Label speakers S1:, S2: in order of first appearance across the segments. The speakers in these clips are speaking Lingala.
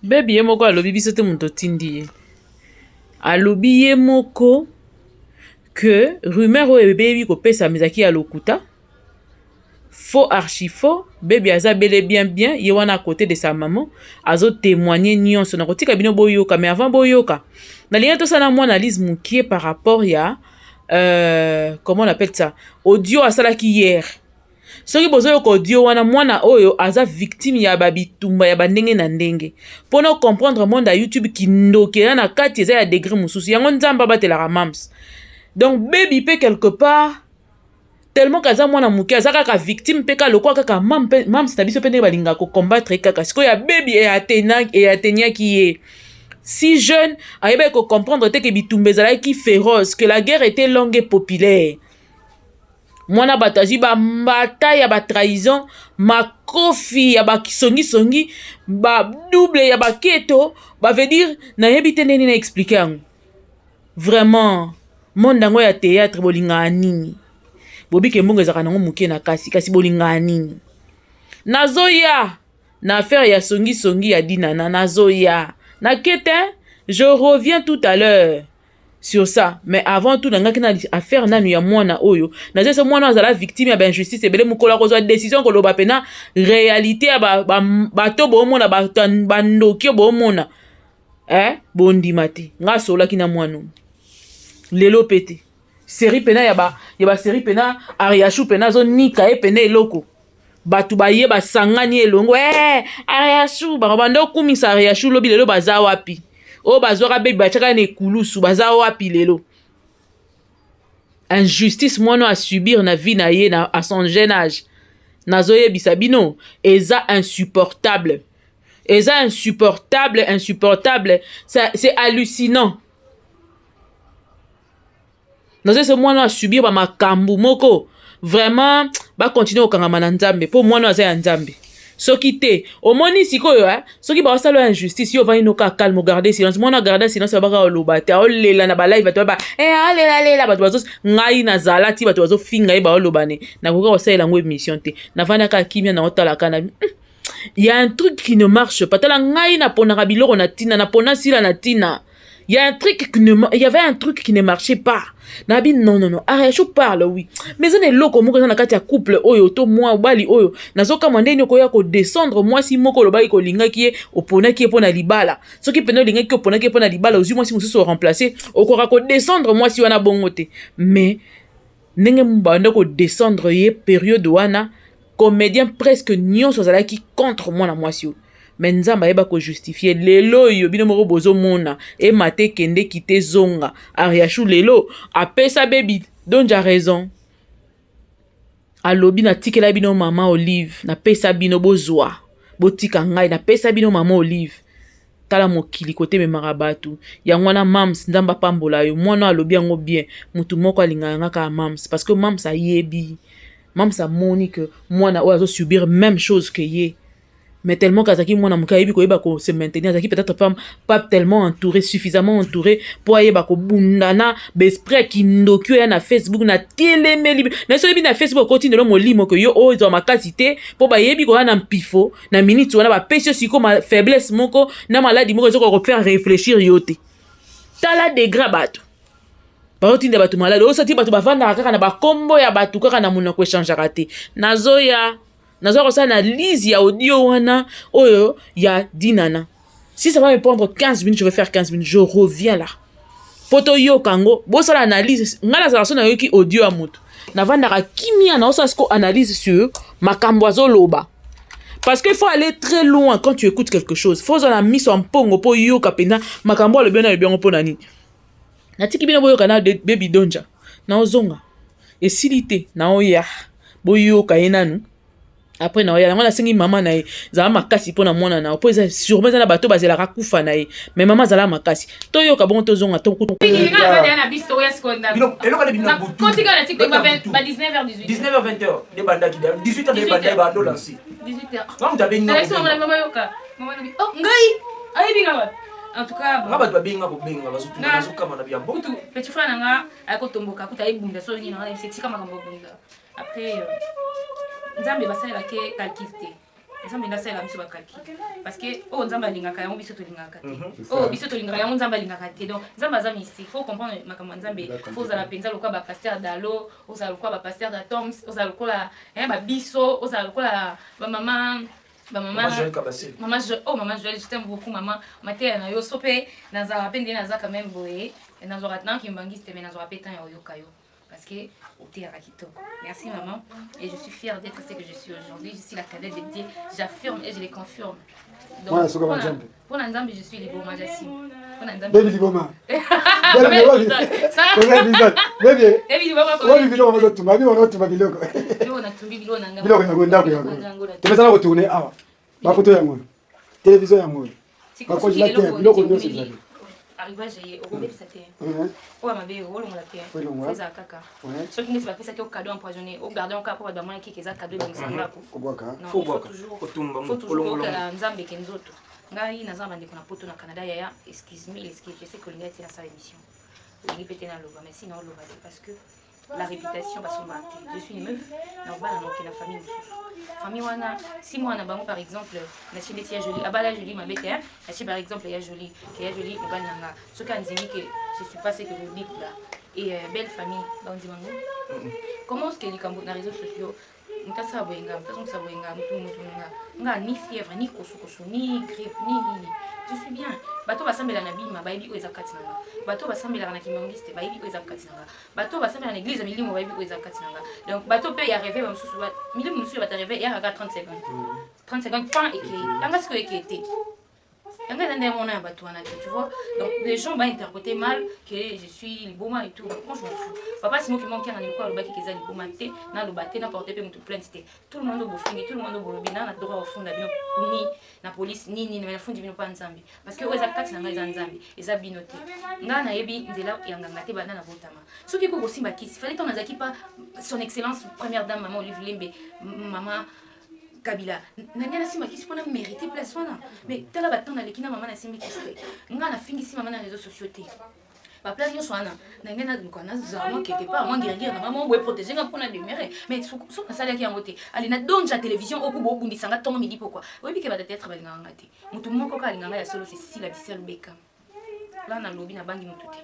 S1: Baby ye moko alobi biso te moto otindi ye. Alobi ye moko que rumeur oyo ebebi kopesama ezalaki ya lokuta. Faux archi faux. Baby aza bel et bien bien ye wana à côté de sa maman azo témoigner nyonso. Nakotika bino boyoka mais avant boyoka nalingi tosala mwa analyse mokie par rapport ya comment on appelle ça, audio asalaki hier. Soki bozoyoka audio wana, mwana oyo aza victime ya babitumba ya bandenge na ndenge. Mpona comprendre monde ya YouTube, kindoki eza na kati, eza ya degré mosusu. Yango Nzambe abatelaka mams. Donc Baby mpe quelque part, tellement kaza mwana moke, aza kaka victime mpe ka lokwa kaka mams na biso mpe ndenge balingaka kocombattre kaka. Sikoyo ya Baby eateignaki ye si jeune, ayebaki kocomprendre te ke bitumba ezalaki féroce, que la guerre était longue et populaire. Mwana bato azwi bambata ya batrahison, makofi ya basongisongi, badouble ya baketo, baveut dire nayebi te ndenge na expliquer yango. Vraiment, monde yango ya théâtre, bolingaka nini? Bobike mbongo ezalaka nango moke na kasi, kasi bolingaka nini? Nazoya na affaire ya songisongi ya Dinana, nazoya nake te, je reviens tout à l'heure sur ça. Mais avant tout, nangaki na affaire nanu ya mwana oyo. Nazoyesa mwana oyo azala victime ya bainjustice ebele. Mokolo akozwa décision koloba mpena réalité ya bato boomona, bandoki oyo boomona, eh? Bondima te. Nga asololaki na mwana oyo lelo mpe te. Série pena ya basérie pena Ariashu pena azonika ye pena eloko. Bato baye basangani elongo, eh, Ariashu bango banda okumisa Ariashu lobi, lelo baza wapi? Oyo bazwaka Baby batiaka na ekulusu, baza wapi lelo? Injustice mwana asubir na vie na ye na à son jeune âge, nazoyebisa bino, eza insupportable, eza insupportable, insupportable, c'est hallucinant. Nazoyebisa, mwana asubir bamakambo moko, vraiment bakontinue kokangama na Nzambe, mpo mwana aza ya Nzambe. Soki te, omoni sikoyo, eh? Soki baosala oyo injustice, yo ovandi noka calme, ogarde silence. Mwana agarde silence, babaka oloba te, aolela na balive, bato baba eh, alelalela, bato bazo ngai nazala ti bato bazofinga ye, baoloba ne nakoka kosalela yango émission te. Navandaka kimia, na otalaka na y a un truc qui ne marche pas. Tala, ngai naponaka biloko na ntina, napona sila na ntina. Il y a un truc qui ne, il y avait un truc qui ne marchait pas. Nabi non, non, non. Ariachou parle, oui. Mais eza na eloko moko eza na kati ya couple oyo to mwa mobali oyo. Nazokamwa ndenge okoya kodescendre mwasi moko olobaki kolingaki ye, oponaki ye mpo na libala. Soki pene olingaki, oponaki ye mpo na libala, ozwi mwasi mosusu oremplace, okoka kodescendre mwasi wana bongo te. Mais ndenge banda kodescendre ye période wana, comédien presque nyonso azalaki contre mwana mwasi oyo. Mais Nzambe ayeba kojustifie. Lelo oyo bino moko bozomona emata, ekende, kite, zonga. Ariashu lelo apesa Baby Donja raison. Alobi: "Natikela bino mama Olive, napesa bino, bozwa, botika ngai, napesa bino mama Olive." Tala mokili kote ememaka bato. Yango wana mams, Nzambe apambola yo. Mwana alobi yango bien. Motu moko alingaka nga kaka mams, parce que mams ayebi, mams amoni ke mwana oyo azosubir même chose que ye. Mais tellement kazalaki mwana moke, ayebi koyeba kose maintenir, azalaki peut-être pas tellement entouré, suffisamment entouré mpo ayeba kobunda na baesprit ya kindoki oyo ya na Facebook. Na telemeli na so oyebi na Facebook, okotindelo molimo ke yo oyo ezwa makasi te, mpo bayebi koya na mpifo na minute wana, bapesi yo sikoyo faiblesse moko na maladi moko ezokoka kofaire réfléchir yo te. Tala degré bato baotinda bato maladi oyo, sati bato bavandaka kaka na bakombo ya bato kaka na monoko, echangeaka te. Nazoya, naza kosala analyse ya audio wana oyo ya Dinana. Si ça va me prendre 15 minutes, je vais faire 15 minutes, je reviens là po toyoka yango, bosala analyse. Ngai nazala so nayoki audio ya moto, navandaka kimia, naosala siko analyse sur makambo azoloba, parce que faut aller très loin quand tu écoutes quelque chose. Faut ozala na miso ya mpongo mpo oyoka mpenza makambo alobi wana, alobi yango mpo na nini. Natiki bino boyoka na Baby Donja, naozonga esili te, naoya boyoka ye nanu, après na oya yango. Nasengi mama na ye, zala makasi mpo na mwana na yo, mpo eza sûrement eza na bato bazelaka kufa na ye. Mais mama, azala makasi. Toyoka bongo, tozonga.
S2: Eloko nde bino na butu.
S3: Kotika na TikTok ba 19h18.
S2: 19h 20h nde bandaki, 18h nde bandaki, bando lancer.
S3: 18h.
S2: Nga moto abengi nga.
S3: Nalakisi mama na mama, yoka. Mama lobi: "Oh, ngai ayebi nga wapi?" En tout cas,
S2: nga bato babengi nga kobenga, bazotuna, nazokama na biambo.
S3: Kutu petit frère na nga akotomboka, kutu ayebunda so nini na nga, nayebisi: "Tika makambo obunda." Après, Nzambe basalelaki calcul te. Nzambe nde asalela biso bacalcul, parce que oyo Nzambe alingaka, yango biso tolingaka te. Oyo biso tolingaka, yango Nzambe alingaka te. Donc Nzambe aza mystique. Faut comprendre makambo ya Nzambe. Faut ozala mpenza lokola bapasteur Dalo, ozala lokola bapasteur d'Atoms, ozala lokola babiso, ozala lokola bamama, bamama. Mama, oh mama Joël, je t'aime beaucoup, maman. Mateya na yo so mpe nazalaka mpe nde naza quand même boye. Nazwaka nakimbangisi te, mais nazwaka mpe temps ya oyoka yo, parce que oteyaka kitoko. Merci maman, et je suis fière d'être ce que je suis aujourd'hui. Je suis la cadette de Dieu, j'affirme et je le confirme.
S4: Donc
S3: mpona Nzambe, je suis liboma, j'assume. Mpona Nzambe.
S4: Baby liboma, baby, obi biloko bazotumba, bi banaotumba biloko. Biloko yango, ndako yango tomesana kotourner awa, bafoto yango, télévision yango, bacongélateur, biloko nyonso ezali.
S3: Arrivage ye okobebisa te, oyo mabe olongola te, ezala kaka. Soki neti bapesaki yo cadeau empoisonné, ogarde yango kaka mpo bato bamonaki ke eza cadeau ebongisa ndako. Faut toujours okala Nzambe ke nzoto. Ngai naza na bandeko na Poto, na Canada. Yaya, excuse me, excuse, je sais que olingai te nasala émission, olingi mpe te naloba, mais si naoloba, c'est parce que la réputation basombaka te. Je suis une meuf na kobala, na okenda famille mosusu. Famille wana, si mwana bango, par exemple, natie ndeti ya Joli abala Joli mabe te, natie par exemple ya Joli, ke ya Joli mobali na nga, soki andimi ke je suis pas ce que vous dites là et belle famille bandima ngo, comment est-ce que likambo na réseaux sociaux, moto asala boyenga, moto azongisa boyenga, motu motu nga nga ni fièvre, ni kosukosu, ni grippe, ni nini, je suis bien. Bato basambela na bima bayebi oyo eza kati na nga. Bato basambelaka na kimangiste bayebi oyo eza kati na nga. Bato basambela na église ya milimo bayebi oyo eza kati na nga. Donc bato mpe ya rêve, bamosusu milimo mosusu ya bato ya rêve eyakaka 30 secondes, 30 secondes pan ekei. Yanga sikoyo ekei te, yanga eza nde mona ya bato wana te, tu vois. Donc les gens ba interpréter mal que je suis liboma et tout. Moi, je m'en fous. Papa Simoki Monkianga nilikuwa alobaki ke eza liboma te. Naloba te, naporte mpe moto plainte te. Tout le monde bofingi, tout le monde bolobi na droit ofunda bino ni na police ni nini, mais nafundi bino mpa Nzambe, parce que oyo eza kati na ngai eza Nzambe, eza bino te. Ngai nayebi nzela ya nganga te banda na botama. Soki ko kosimba kisi fallait ntango nazalaki pa son excellence première dame mama Olive Lembe, mama Kabila, nani nasimba kisi mpona mérité place wana? Mais tala batemps naleki na mama, nasimbi kisi te. Ngai nafingisi mama na réseaux sociaux te. Baplace nyonso wana na ngai naluka nazala mwa quelque part mwa ngirangiri na ngai mwa boye, protéger nga mpona demeurer. Mais soki nasalaki yango te, ale na donja télévision oku bobundisa nga ntongo midi pokwa. Oyebi ke bato théâtre balingaka nga te. Motu moko kaka alingaka nga ya solo, Cécile Abisi Alubeka. La nalobi, nabangi motu te.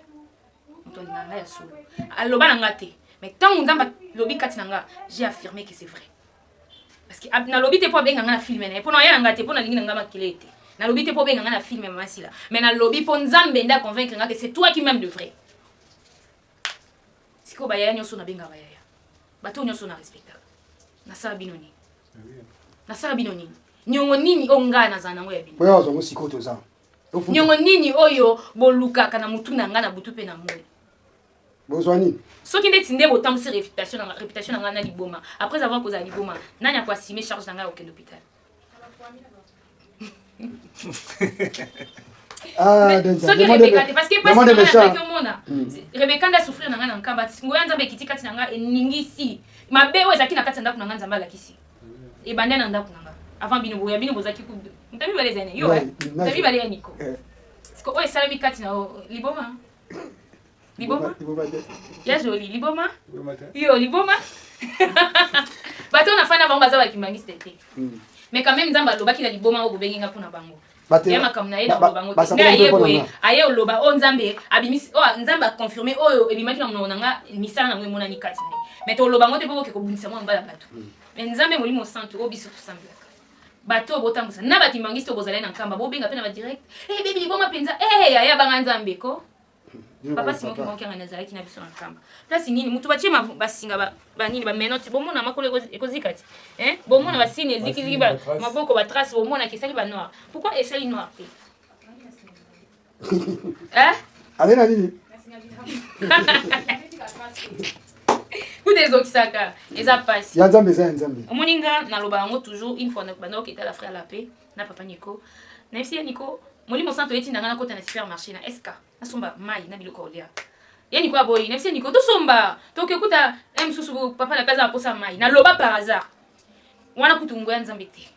S3: Moto alingaka nga ya solo aloba na nga te, mais ntango Nzambe alobi kati na nga, j'ai affirmé que c'est vrai, parce que nalobi te mpo abenga nga na film na ye, mpo na oya na nga te, mpo nalingi na nga makele te. Nalobi te mpo obenga nga na film ya mama Sila, mais nalobi mpo Nzambe nde aconvaincre nga que c'est toi qui m'aime de vrai. Sikoyo bayaya nyonso nabengaka bayaya, bato nyonso na respectaka, nasala bino nini? Nasala bino nini? Niongo nini oyo ngai nazala nango ya bino?
S4: Oyo azwango sikoyo toza.
S3: Niongo nini oyo bolukaka na mutu na ngai na butu mpe na moi?
S4: Bozwa nini?
S3: Soki ndeti nde botambwisi réputation na ngai na liboma, après avoir kozala liboma, nani akoassume charge na ngai ya kokende hôpital?
S4: Ah,
S3: soki Rebeka te, parce que pasi omona Rebeka nde asouffrir na ngai na Nkamba. Ngoya Nzambe ekiti kati na ngai, eningisi mabe oyo ezalaki na kati ya ndako na ngai. Nzambe alakisi ebanda na ndako na ngai avant bino boya. Bino bozalaki moto mibale, ezali yo moto mibale ya Niko. Siko oyo esalami kati na liboma, liboma ya Joli, liboma yo, liboma bato oyo nafanda bango baza bakimbangiste te. Mais quand même Nzambe alobaki na liboma oyo bobengi nga mpona bango ya makambo na ye na koloba ngo te. Nde aye boye, aye oloba oyo Nzambe abimisi, oyo Nzambe aconfirme, oyo ebimaki na monoko na nga, misala nango emonani kati na ye. Mais toloba ngo te mpo boke kobundisa mwa mobala bato. Mais Nzambe Molimo Santu oyo biso tosambelaka, bato oyo botambusa na bakimbangisi oyo bozalai na Nkamba, bobenga mpe na badirect e bebi liboma mpenza e yaya, banga Nzambe ko. Papa Simoki Mokianga nazalaki na biso na Nkamba. Place nini motu batie basinga banini, bamenottes, bomona makolo ekozika ti, bomona basini ezikiziki, maboko batrace, bomonaki esali banoir. Pourquoi esali noir te?
S4: Azali na nini?
S3: Kuta ezokisaka, eza pasi.
S4: Ya Nzambe eza ya Nzambe.
S3: Omoni, nga naloba yango toujours. Une fois banda oketala frère Lape na papa Nico, nayebisi ye Nico, Molimo Santo etinda nga nakota na supermarché na SK, nasomba mai na biloko olia. Ye Niko aboyi. Nayebisi ye Niko, tosomba, tokekuta e mosusu papa Lape aza na posa mai. Naloba par hasard wana, kutu ngo ya Nzambe te.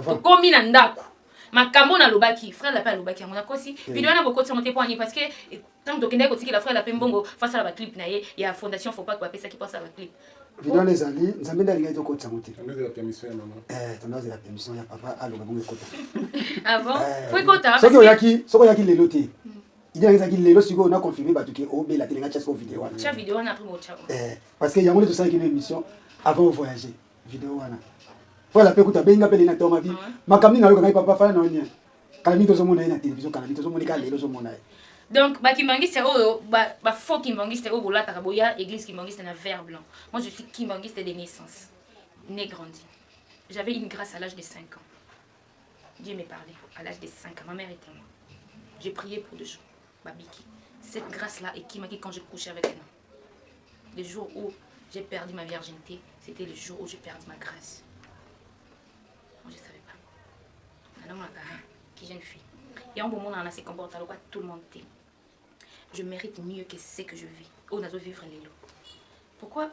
S3: Tokomi na ndako, makambo nalobaki, frère Lape alobaki yango. Nakosi? Video wana bokoti yango te mpo ani? Parce que ntango tokendaki kotikela frère Lape mbongo, fasala baclip na ye ya fondation Fopak, bapesaki mpo asala baclip.
S4: Video wana ezali Nzambe nde alingaki tokotisa yango te. Tondozela permission ya papa aloba bongo ekota.
S3: Ah bon? Faut ekota.
S4: Soki oyaki, soki oyaki lelo te. Idée na ezalaki lelo sikoyo na confirmer bato ke obela te, linga tia sikoyo video wana.
S3: Tia video wana après botia.
S4: Eh, parce que yango nde tosalaki no émission avant o voyager. Video wana. Voilà pe kuta benga pe lina toma bi. Makambo nini nayoka ngai papa fana na onia. Kala mingi tozomona ye na télévision, kala mingi tozomona kaka lelo ozomona ye.
S3: Donc ba kimbanguiste oyo ba, ba faux kimbanguiste oyo bolataka boya église kimbanguiste na vert blanc. Moi je suis kimbanguiste de naissance, né grandi. J'avais une grâce à l'âge de 5 ans. Dieu m'a parlé à l'âge de 5 ans. Ma mère était moi. J'ai prié pour des gens. Babiki. Cette grâce-là est qui m'a dit quand je couchais avec un homme. Le jour où j'ai perdu ma virginité, c'était le jour où j'ai perdu ma grâce. Moi, je ne savais pas. Namonaka qui jeune fille. Et en bon moment, on a se comporte alors tout le monde te. Je mérite mieux que ce que je vis. Oyo nazo vivre lelo. Pourquoi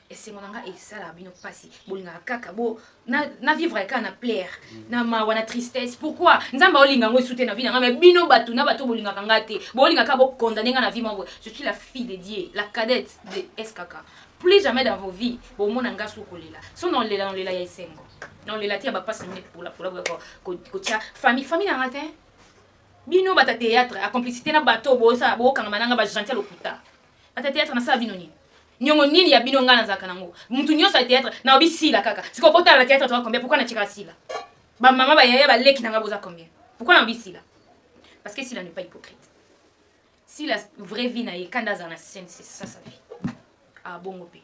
S3: esengo na nga esala bino mpasi bolingaka kaka bo na, na vivre kaka na plaire na mawa na tristesse pourquoi nzambe aolinga yango esu te na vie na nga mais bino bato na bato bolingaka nga te bolingaka kaka bokondane nga na vie moko je suis la fille de Dieu la cadette de SKK plus jamais dans vos vies bomona nga su kolela so naolela naolela ya esengo naolela te ya bapasi na mine polapola kotia famille famille na nga te bino bata théâtre a complicité na bato bosala bokangama na nga ba gentil lokuta bata théâtre nasala bino nini niongo nini ya bino ngai nazalaka nango mutu nyonso ya théâtre naobi sila kaka sikoyo botala na théâtre toza combien pourquoi natikaka sila bamama bayaya baleki na ngai boza combien pourquoi naobi sila parce que sila n'est pas hypocrite sila vraie vie na ye kanda azala na scène c'est ça sa vie abongo ah, mpe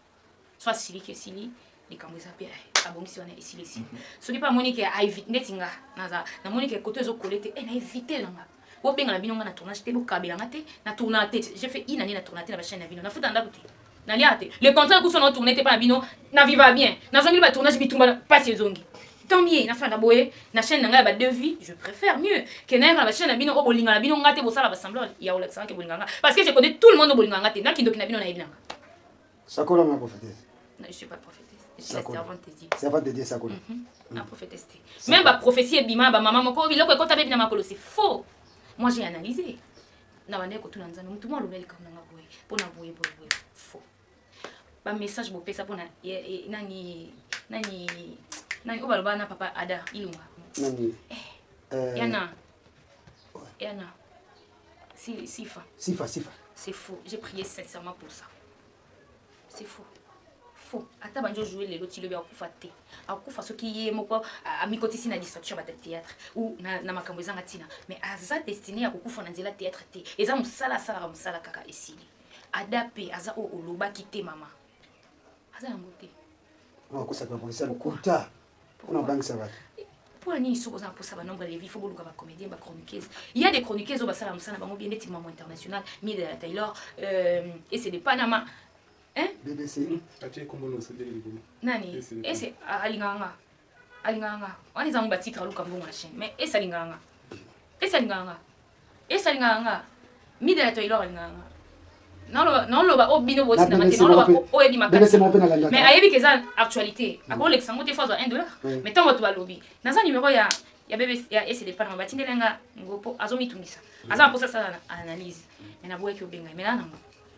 S3: so asiliki esili likambo eza mpe abongisi wana esili esili soki mpe amoni ke aevite ndeti nga naza namoni ke koto ezokole te e na evite na nga bobenga na bino nga na tournage te bokabela nga te na tourna te j'ai fait une année na tourna te na bachaîne na bino nafuta ndako te nalia te le contraire kuso na tourne te mpa na bino na viva bien nazongeli batournage bitumba mpasi ezongi tant mieux nafanda boye na chaîne na ngai ya ba deux vies je préfère mieux ke nayaka na bachaîne na bino oyo bolinga na bino nga te bosala basemblant ya kolakisa nga ke bolinga nga parce que je connais tout le monde oyo bolinga nga te na kindoki na bino nayebi na nga
S4: Sakola ma prophétesse.
S3: Non, je suis pas prophétesse. Je suis la servante de Dieu.
S4: Servante de Dieu, Sakola. Mm
S3: -hmm. Na prophétesse. Même ba prophétie ebima ba maman moko biloko ekota bebi na makolo c'est faux. Moi j'ai analysé. Na bande ko tuna nzambe mutu mo alobeli comme nanga boye pona boye boye boye faux. Ba message bopesa pona nani nani nani oyo baloba na papa Ada Ilunga.
S4: Nani?
S3: Eh. Euh... Yana. Yana. Si, Sifa.
S4: Sifa, Sifa.
S3: C'est faux. J'ai prié sincèrement pour ça. C'est faux. Faux. Ata banjo jouer lelo ti lobi akufa te. Akufa soki ye moko amikotisi na distraction ba théâtre ou na, na makambo ezanga tina. Mais aza destiné ya kokufa na nzela théâtre te. Eza musala asalaka musala kaka esili. Ada pe aza oyo olobaki te mama. Aza yango te.
S4: Okosaka ba lokuta. Mpona kobangisa bato.
S3: Mpo na nini soki oza na mposa banombre levi faut boluka bacomédien bachroniqueuse il y a des chroniqueuses oyo basala mosala na bango bien ndeti mamo international mide ya taylor euh, ese de panama hein?
S4: bbc
S3: nani ese alingaka nga alingaka nga wana eza yango batitre aluka mbongo na chaîne mais ese alingaka nga ese alingaka nga ese alingaka nga mida ya toilor alingaka nga naoloba oyo bino botinanga te naoloba oyo ebima mais ayebi ke eza actualité mm. akolekisa yango te fo azwa 1 dollar mais ntango bato balobi naza numero ya ya bbc ya ecd panama batindeli nga ngo mpo azomitungisa aza na mposa asala analyse mais naboyaki obenga ye mais naa nango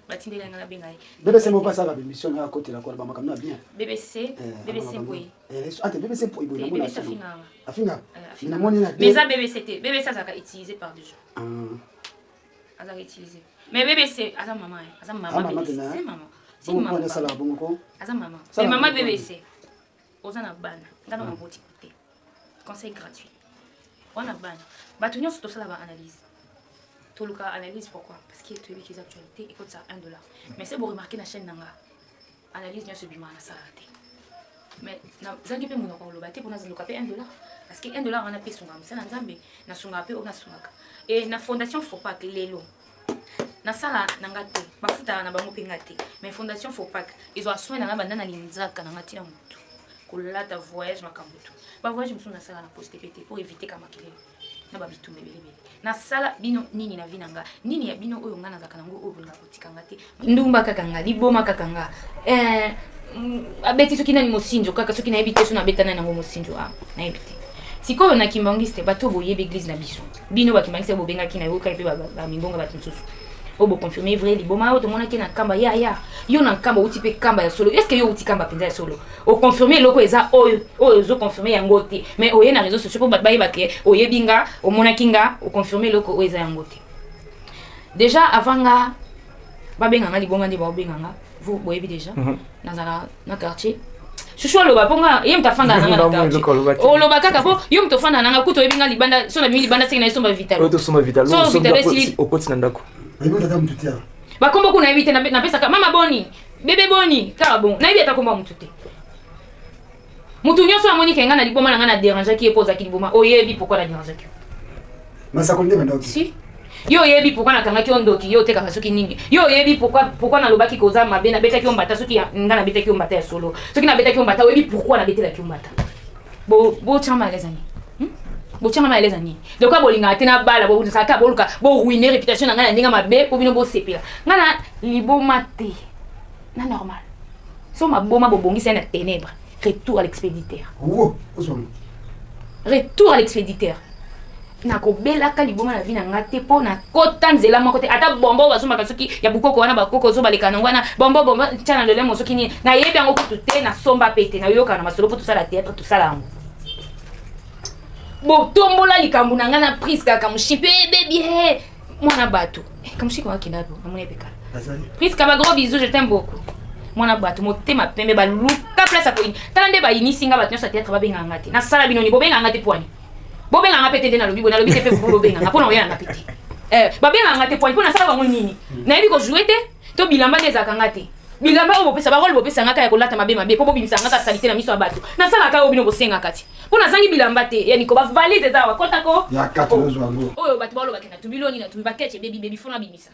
S3: batindeli nga nabenga ye
S4: bbc moko asala baémission na akotela kola bamakambo na bien
S3: bbc eh, bbc mpoyi
S4: eh, ate bbc mpoyi boye namoni
S3: afinga
S4: afinga eh, namoni na
S3: mais eza bbc te bbc azalaka utilisé par des gens ah. azalaka utilisé mais bbc aza mama aza mama ah, bbc c'est mama
S4: c'est mama asalaka bongo ko
S3: aza mama mais mama bbc oza na bana nga na maboti te conseil gratuit wana bana bato nyonso tosala ba analyse toluka analyse pourquoi parce que toyebi eza actualité ekotisa 1 dollar mais se boremarke na chaîne na nga analyse nyonso ebimaka nasalaka te mais nazangi mpe monoko koloba te mpo naluka mpe 1 dollar parce que 1 dollar wana mpe esungaka mosala nzambe nasungaka mpe oyo nasungaka e na fondation fopak lelo nasala na nga te bafutaka na bango mpe nga te mais fondation fopak ezwa soin na nga banda na linzaka na nga ntina motu kolata voyage makambo tu bavoyage mosusu nasala na poste mpe te mpo éviter ka makelele na babitumba ebelebele nasala bino nini na vi na nga nini ya bino oyo nga nazalaka nango oyo bolingaka kotika nga te ndumba kaka nga liboma kaka nga eh, abeti soki nani mosinzo kaka soki nayebi te so nabeta nani yango mosinzo ah, nayebi te sikoyo na kimbangiste bato boyebi eglise na biso bino bakimbangiste bobengaki na yokaki mpe bamimbonga bato mosusu. Oyo boconfirme vrai liboma oyo tomonaki na Nkamba. Ya ya yo na Nkamba outi mpe Nkamba ya solo. Est ce que yo outi Nkamba mpenza ya solo? Oconfirme eloko eza oyo oyo ozoconfirme yango te, mais oye na réseau sociaux mpo bato bayeba ke oyebi nga, omonaki nga, oconfirme eloko oyo eza yango te. Déjà avant nga babenga nga liboma nde baobenga nga, vous boyebi déjà nazala na quartier. Shushu aloba mpo nga ye moto afandaka nanga na quartier. Oloba kaka mpo yo moto ofandaka nanga, kutu oyebi nga libanda. So nabimi libanda, senge na ye somba vitalo.
S2: Tosomba vitalo.
S3: So vitalo esili.
S2: Okoti na ndako.
S4: Oyebi tata mutu te.
S3: Bakombo kuna nayebi te. Napesaka mama boni, bebe boni, kaka bongo. Nayebi ata kombo ya motu te. Motu nyonso amoni ke nga na liboma na nga na dérangeaki ye mpo ozalaki liboma. Oyebi pourquoi na dérangeaki yo?
S4: Masakoli nde bandoki.
S3: Si yo oyebi pourquoi nakangaki yo ndoki, yo otekaka soki nini. Yo oyebi pourquoi nalobaki koza mabe, nabetaki yo mbata. Soki nga nabetaki yo mbata ya solo, soki nabetaki yo mbata, oyebi pourquoi nabetelaki yo mbata. Botyanga malaise ani? Botyanga malaise ani? Lokola bolingaka te na bala, bolukaka boluka boruine réputation na ngai na ndenge mabe mpo bino bosepela. Ngai na liboma te, na normal. So maboma bobongisa ye na ténèbre. Retour à l'expéditeur. Retour à l'expéditeur. Nakobelaka liboma na vie na nga te, mpo nakota nzela moko te. Ata bombo bazombaka soki ya bukoko wana, bakoko ozo baleka nango wana, bombo bombo tia na lolemo soki nini, nayebi yango kutu te, nasomba pe te. Nayoka na masolo mpo tosala théâtre, tosala yango. Botombola likambo na nga na prise kaka moshipe ebebi he mwana bato. Kamushiki wakenda po namoni epekala. Priska, ba gros bisous, je t'aime beaucoup. Mwana bato motema pembe, baluka place ya koyini. Tala nde bayinisi nga, bato nyonso ya théâtre babengaka nga te. Nasala bino ni bobengaka nga te poani? Bobengaka nga mpe te. Nde nalobi boye, nalobi te mpe bobenga nga mpo na oya na nga mpe te. Babengaka nga te poani? Mpo nasala bango nini? Nayebi kojouer te to bilamba nde ezalaka nga te. Bilamba oyo bopesa, barole bopesa nga kaka ya kolata mabe mabe mpo bobimisa nga kaka salite na miso ya bato. Nasalaka oyo bino bosengaka ti mpo nazangi bilamba te. Ya niko, bavalise eza awa, kotako oyo bato balobaka na tubi loni, na tubi bakece bebi bebi fo nabimisa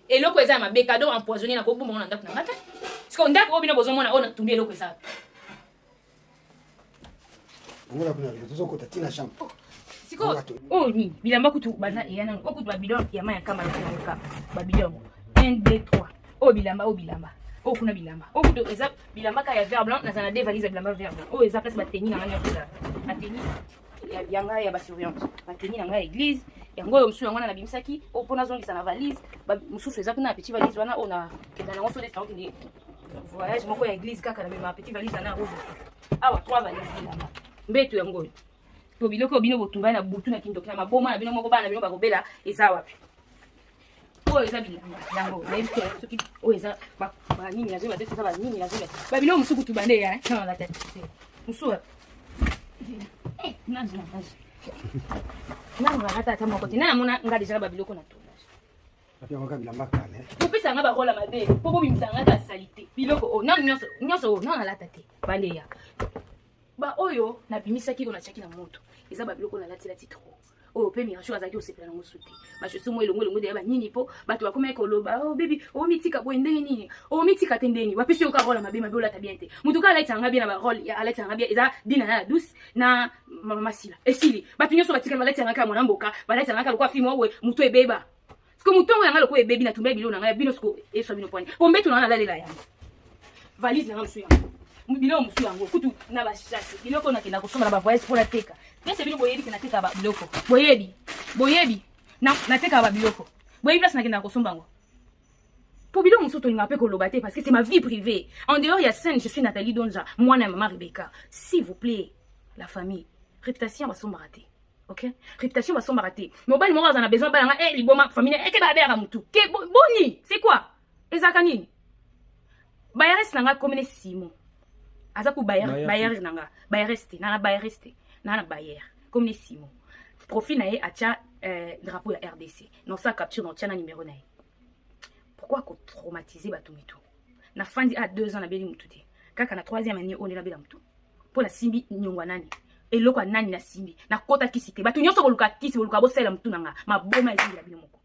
S3: eloko eza ya mabe, cadeau empoisonné. Nakobomba ngo na ndako na nga te. Siko ndako oyo bino bozomona oyo natumbi eloko eza.
S4: Tozokota ntina chambre.
S3: Sikoyo oyo nini? Bilamba kutu baza eya nango oyo kutu babidon ya mai ya kamba na babidon yango 1 2 3. Oyo bilamba, oyo bilamba, oyo kuna bilamba, oyo kutu eza bilamba kaka ya vert blanc. Naza na deux valise ya bilamba vert blanc. Oyo eza place bateni na ngai nyonso, eza bateni ya ngai ya basurveillante, bateni na ngai ya église. Yango oyo mosusu yango wana nabimisaki oyo mpo nazongisa na valise. Mosusu eza kuna na petit valise wana oyo nakenda nango. So neti nakokende voyage moko ya église kaka, na mema petit valise wana rouge. Awa trois valise bilamba, mbeto yango oyo. To biloko oyo bino botumbai na butu na kindoki na maboma na bino moko, bana na bino bakobela, eza wapi? Oyo eza bilamba yango, nayebi te soki oyo eza banini. Nazoyeba te soki eza banini, nazoyeba te. Babiloko mosusu kutu bande ya nalata te. Mosusu nanu nalata ata moko te. Nana mona nga deja na babiloko na tournage. Kopesa nga barole mabe mpo bobimisa nga ka salite. Biloko oyo nanu nyonso nyonso oyo nanu nalata te, bande ya baoyo nabimisaki oyo natiaki na moto, eza babiloko nalatilati trop. Oyo mpe Mirasho azalaki kosepela nango su te. Bachaussure mo elongo elongo deya banini mpo bato bakomaki koloba: "O bebi, omitika boye ndenge nini? Omitika te ndenge nini? Bapesi yo kaka role mabe mabe, olata bien te." Motu kaka alatisaka nga bien na barole, alatisaka nga bien eza dina na la douce na mama Sila. Esili. Bato nyonso batikali balatisaka nga kaka mwana mboka, balatisaka nga kaka lokola filme oyo motu ebeba. Siko motongo yanga lokola ebebi, na tumba biloko na ngai ya bino. Siko eswa bino pwani po mbeto na ngai nalalela yango, valise na ngai mosusu yango, biloko mosusu yango kutu na bachasse, biloko nakenda kosomba na bavoyage mpo nateka. Pese bino boyebi ke natekaka babiloko, boyebi, boyebi natekaka babiloko, boyebi place nakendaka kosomba yango. Po biloko mosusu tolingaka mpe koloba te parce que c'est ma vie privée. En dehors ya scène, je suis Nathalie Donja, mwana ya mama Rebecca. S'il vous plaît la famille, réputation basombaka te, ok? Réputation basombaka te. Mobali moko aza na besoin balanga e liboma, famille eke babelaka motu ke boni. C'est quoi? Ezalaka nini? Bayares na nga komene Simon aza ku bayer na nga, bayeres te, na bayeres te, na bayer komene Simon. Profil na ye atya drapeau ya RDC. Nosala capture na otya na numéro na ye. Pourquoi kotraumatiser bato mitu? Nafandi a 2 ans, nabeli motu te. Kaka na troisième année oyo nde nabela motu mpo nasimbi niongo ya nani, eloko ya nani nasimbi. Nakota kisi te. Bato nyonso boluka kisi, boluka bosalela motu na nga maboma, ezingela bino moko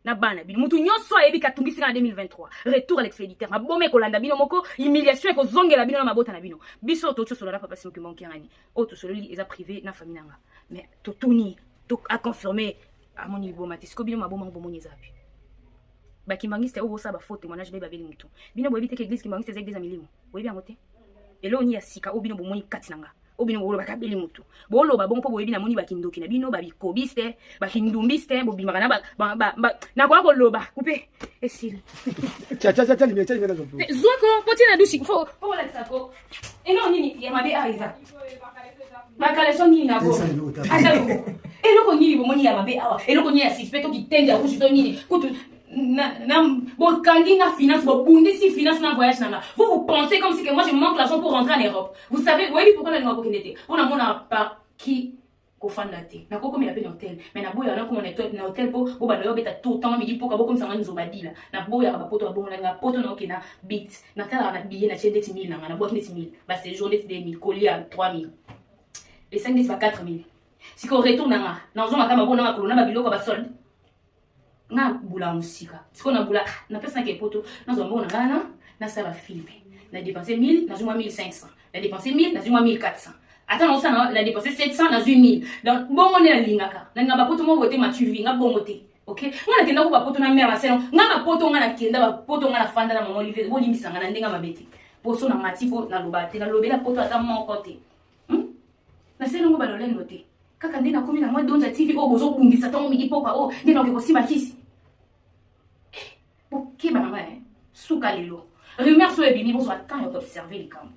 S3: na bana bino. Motu nyonso ayebi katungisi nga na 2023, retour à l'expéditeur. Maboma ekolanda bino moko, humiliation ekozongela bino na mabota na bino. Biso tososola na papa Simoki Monkiangani. Oyo tosololi eza privé na famille na nga, mais totuni to aconfirme amoni liboma te. Siko bino maboma ngo bomoni eza wapi? Bakimbangiste oyo bosala bafaux témoignage, be babeli motu. Bino boyebi te ke église kimbangiste eza église ya milimo? Boyebi yango te? Eloko nini ya sika oyo bino bomoni kati na nga? Oyo bino bokoloba kabeli motu. Boloba bongo mpo boyebi namoni bakindoki na bino, babikobiste, bakindumbiste, bobimaka na ba, ba, ba, nakoya koloba kupe esili.
S4: Tia tia tia limia tia limia nazo.
S3: Zwako mpo tia na dushi fo fo kolakisa ko. Eloko nini ya mabe awa eza? Bakaleso nini na bo? Ata eloko nini bomoni ya mabe awa? Eloko nini ya suspect to kitenge ya rouge to nini? Kutu na, na, bokangi nga finance, bobundisi finance na voyage na nga. Vous, vous pensez comme si que moi je manque l'argent pour rentrer en Europe. Vous savez, boyebi pourquoi nalinga kokende te? Mpo namona par qui kofanda te. Nakokomela mpe na hotel, mais naboyaka nakoma na hotel mpo bobanda yo beta tout temps midi mpoka bokomisa nga nzoba dila. Naboyaka bapoto babongo nalinga poto naokenda bit. Natalaka na billet natie ndeti 1000 na nga, nabwaki ndeti 1000, ba séjour ndeti 2000, kolia 3000. Esangi ndeti ba 4000. Sikoyo retour na nga, nazonga kaka mabona makolo na ba biloko ba solde. Nga bula mosika. Sikoyo na bula, napesa nake poto, nazwa mbongo na nga na nasala filme. Na dépenser 1000, nazwi mwa 1500. Na dépenser 1000, nazwi mwa 1400. Ata naosala na dépenser 700, nazwi 1000. Donc bongo nde nalingaka. Nalinga bapoto moko boye te matuvi, nga bongo te. Ok? Nga nakenda ko bapoto na mère na selo. Nga bapoto nga nakenda bapoto nga nafanda na mama Olivier, bolimbisa nga na ndenge mabe te. Poso na mati po naloba te, nalobela poto ata moko te. Nasali yango balolendo te. Kaka nde nakomi na mwa Donja TV oyo bozobundisa ntongo midi pokwa oyo nde nakoki kosimba kisi. Bokeba na ngai, suka lelo. Rumeur so ebimi bozwa temps ya koobserve likambo.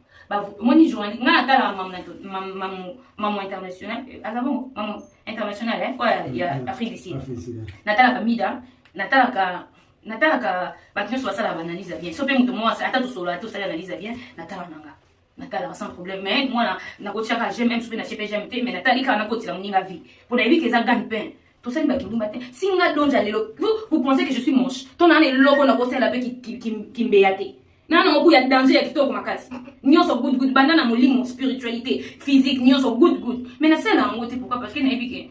S3: Omoni journaliste ngai natalaka mamu international, aza bongo mamu international oyo ya Afrique du Sud. Natalaka Mida, natalaka natalaka bato nyonso basalaka baanalyse ya bien. So mpe moto moko ata tosolola te osali analyse ya bien, natalaka na nga. Natalaka sans problème, mais mwana nakotiaka j'aime même soki natie mpe j'aime te, mais natali kaka nakotela moninga vie mpo nayebi ke eza gagne pain. Tosali bakindumba te. Si nga Donja lelo, vous, vous pensez que je suis manche to naa na eloko nakosala mpe kimbeya te. Naa na moko ya danger ya kitoko makasi nyonso good good, banda na molimo, spiritualité, physique, nyonso good good, mais nasala yango te. Pourquoi? Parce que nayebi ke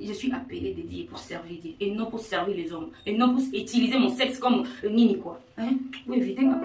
S3: je suis appelé de Dieu pour servir Dieu et non pour servir les hommes et non pour utiliser mon sexe comme nini quoi. Hein? Oui, évitez nga.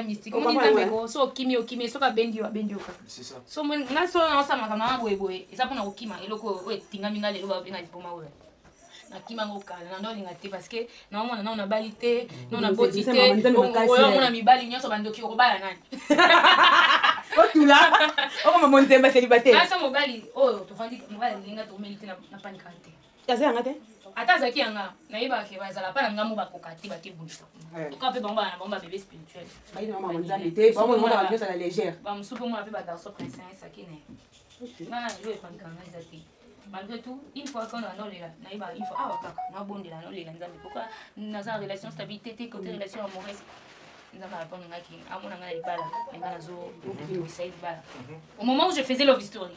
S3: Mystique. Omoni Nzambe ko, so okimi, okimi, soki abendi yo, abendi yo kaka.
S2: C'est ça.
S3: So omoni, nga so naosala makambo na nga boye boye, eza mpona kokima eloko oyo etingami nga lelo babenga liboma oyo. Nakima ngo kala, na ndolinga te parce que naomona nao nabali te, nao naboti te, oyo omona mibali nyonso bandoki okobala nani?
S5: Otula, okoma monzemba célibataire.
S3: Nga so mobali oyo tovandi, mobali alingi nga tokomeli te, na panikaka te.
S5: Aza yanga te?
S3: Ata azalaki yanga, nayebaka ke bazala pa na ngambo bakoka te, bakebundisa kuna. Toka mpe bango bana na bango ba bébé spirituel.
S5: Bayini mama Nzambe te, bango mona ba nyonso la légère.
S3: Ba mosusu mpe mona mpe ba garçon prince akene. Nga na yo epanika nga eza te. Malgré tout, une fois quand on a nayeba une fois awa kaka nabondela nolela Nzambe pourquoi naza relation stabilité te côté relation amoureuse. Nzambe arépondre nga ki amona nga na libala, mais nga nazo bimisa libala. Au moment où je faisais love story,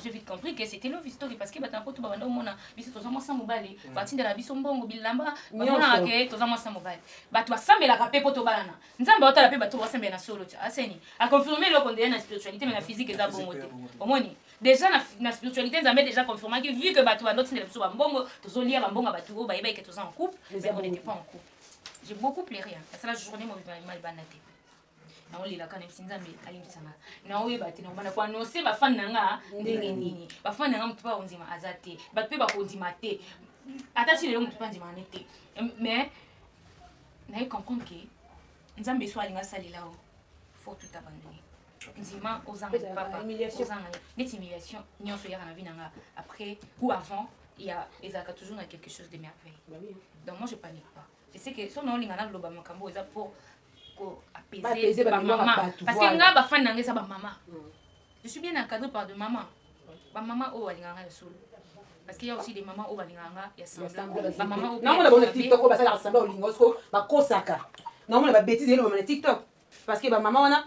S3: j'ai vite compris que c'était love story parce que bato na poto babanda omona biso toza mwasi mobali, batindela biso mbongo bilamba, bamonaka ke toza mwasi mobali. Bato basambelaka mpe po tobalana. Nzambe aotala mpe bato basambela na solo ti aseni aconfirme eloko ndeya na spiritualité, mais na physique eza bongo te. Omoni déjà na spiritualité Nzambe déjà confirmaki vu que bato bandotindela biso bambongo, tozolia bambongo ya bato oyo bayebaki ke toza en couple, mais on n'était pas en couple. J'ai beaucoup pleuré, hein. Parce que la journée mobimba libanda te. Naolelaka na bisi Nzambe alimbisanga. Naoyeba te, nakobanda koannonce bafani na nga ndenge nini. Bafani na nga motu mpe bakondima aza te, bato mpe bakondima te, ata ti lelo motu mpe andimaka ne te. Mais naye comprendre ke Nzambe so alinga asalela o, faut tout abandonner. Ndima ozanga papa, ozanga neti humiliation nyonso eyaka na vie na nga après ou avant, ya ezalaka toujours na quelque chose de merveille. Donc moi je panique pas. Je sais que so naolinga naloba makambo eza pour ko apaiser ba maman, parce que nga ba fan nanga eza ba maman. Je suis bien encadrée par de maman. Ba maman oyo balingaka nga ya solo. Parce qu'il y a aussi des mamans oyo balingaka nga ya semblant. Ba maman oyo
S5: Namona bango na TikTok oyo basalaka semblant olinga osiko bakosaka. Namona ba bêtises elobama na TikTok. Parce que ba maman wana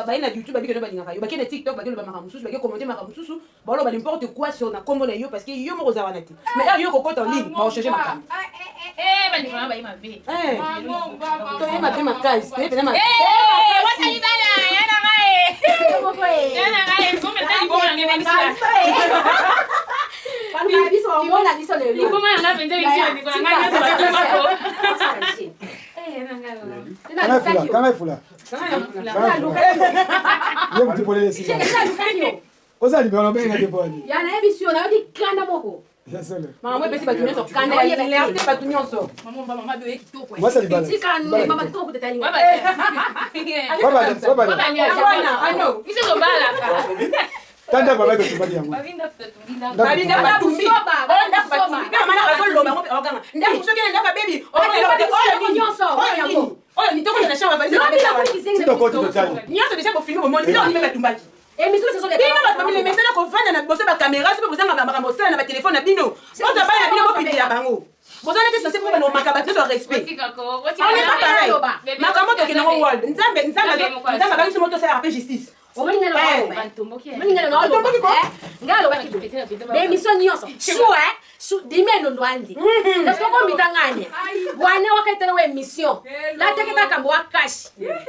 S5: baye na YouTube babike no balingaka yo, bake na TikTok bake loba makambo mosusu, bake commenter makambo mosusu, baloba n'importe quoi sur na kombo na yo parce que yo moko oza wana te. Mais heure yo kokota en ligne, ba changer makambo.
S3: Eh, bandeko na baye mabe.
S5: Eh, toye mabe makasi, toye pena mabe.
S3: Eh, wasali bana, ya na ngai. Ya na ngai, so meta libongo na ngai bebisi.
S6: Balobaka biso, bamona biso lelo.
S3: Libongo na ngai mpenza ebisi bandeko na ngai nyonso bakimako. Eh, ya na ngai.
S4: Kanga efula. Ye mutu polele esika. Oza libala obenga te poni.
S6: Ya nayebisi yo nayoki kanda moko.
S5: Maman epesi bato nyonso kanda ya alerte bato nyonso.
S4: Mwasi ya libala.
S6: Tika mama kitoko kuteta linga.
S5: Wana ano.
S3: Biso tobalaka.
S4: Tanda baba totumbaki yango.
S5: Babinda batumbi. Oyo ndako batumbi. Mpe mama nako azoloba ngo okanga. Ndako soki na ndako ya baby. Oyo
S6: nyonso.
S5: Oyo nini? Oyo nini tokota na chambre valise. Nyonso deja bofilme bomoni. Biloko nini mpe batumbaki. Bino bato bamilemesana kovanda na liboso bakamera soki bozanga makambo osala na batelefone na bino. Bozwa bana na bino bopimela bango. Boza neti sense mpo banomaka bato nyonso respect. On est pas pareil. Makambo tokende yango world. Nzambe nzambe nzambe abangi biso moto osalaka mpe justice.
S6: Omoni ngai alobaki bemission nyonso sue dime ndondo andi nasokombita ngani wane wakaitela wa émission lateketa kambo wa kashi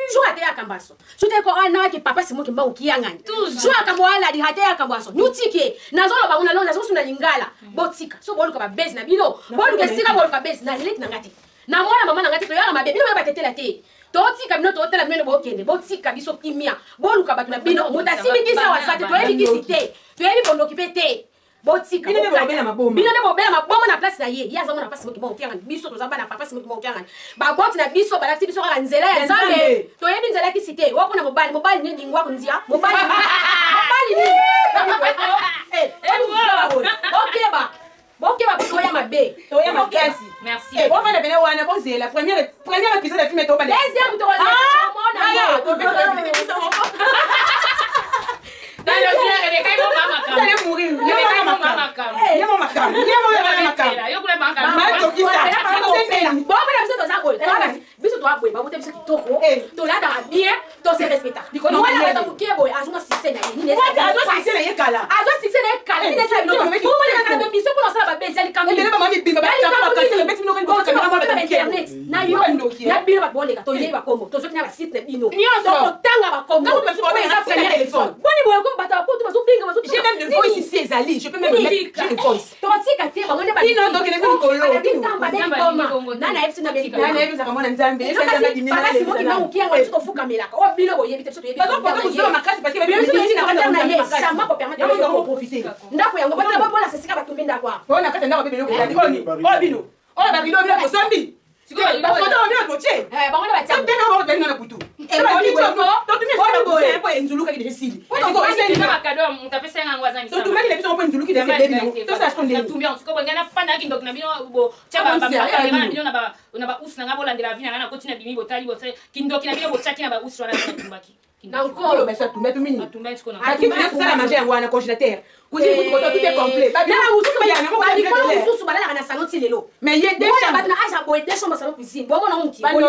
S6: su ate yakambo aso su te ko ana waki papa simoki mbangu kiyangani su akambo aladi hate yakambo aso nyutike nazoloba ngo nalonga nazosuna lingala botika so boluka babezi na bino boluka esika boluka bezi na leki na nga te na mwana mama na nga te toyaka mabe bino boyeba tetela te totika bino totala bino bokende botika biso kimia boluka bato na bino moto asimbi kisi awa aza te toyebi kisi te toyebi bondoki mpe te botika
S5: bino nde bobela maboma
S6: bino nde bobela maboma na place na ye ye aza mwana pasi moki moko kiangani biso toza bana papa simoki moko kiangani baboti na biso balakisi biso kaka nzela ya nzambe toyebi nzela ya kisi te wakona mobali mobali nini lingwa kondia mobali mobali nini okeba bokeba po toya mabe
S5: toya makasi
S3: merci
S5: eh, bofanda pene wana bozela première première épisode ya film tobanda
S6: deuxième tokoleka biso toa boye babota biso kitoko tolataka bien tose respecta mwana bata moke boye azonga succès na ye
S5: azwa succès na ye kala
S6: azwa succès na ye kala nini esala biloko omonaka na biso mpona osala babezi ya likambo internet na yo na bino bato boleka toyebi bakombo tozoki na basite na bino tokotanga bakombo eza premier telefone boni boye ko bato ya poto bazobenga
S5: ezali je peux même mettre une voice
S6: totika te bango nde
S5: bino tokende ku likolo
S6: nana yebisi na
S5: nana yebisaka mwana nzambe
S6: simoki bango kiyango biso tofukamelaka oyo bino boyebi te biso toyebi
S5: makasi parce que
S6: sama kopermettre ndako yango babolasa esika batumbi ndako awa
S5: oyo na kati ya ndako bebe eloko oyo bino oyo barido bino tosombi bafoto oyo bino totie
S6: bango nde batia
S5: tena bango tali na butu po enzulukaki deja esili totumaki na biso mpo enzuluki deja ebebi nango tosala siko ndenge
S3: na bausi na ngai bolandela vi na ngai nakoti na bimi botali botali kindoki na bino botiaki na bausi wana natumbaki
S6: na nkolo
S5: basi atumbi atumi nini akosala magie yango wana congélateur cuisine kutu koto tout est complet
S6: bamikolo mosusu balalaka na salon ti lelo
S5: mais ye deux
S6: chambres bato na age ya boye deux chambres salon cuisine bomona ngo mokili
S5: yango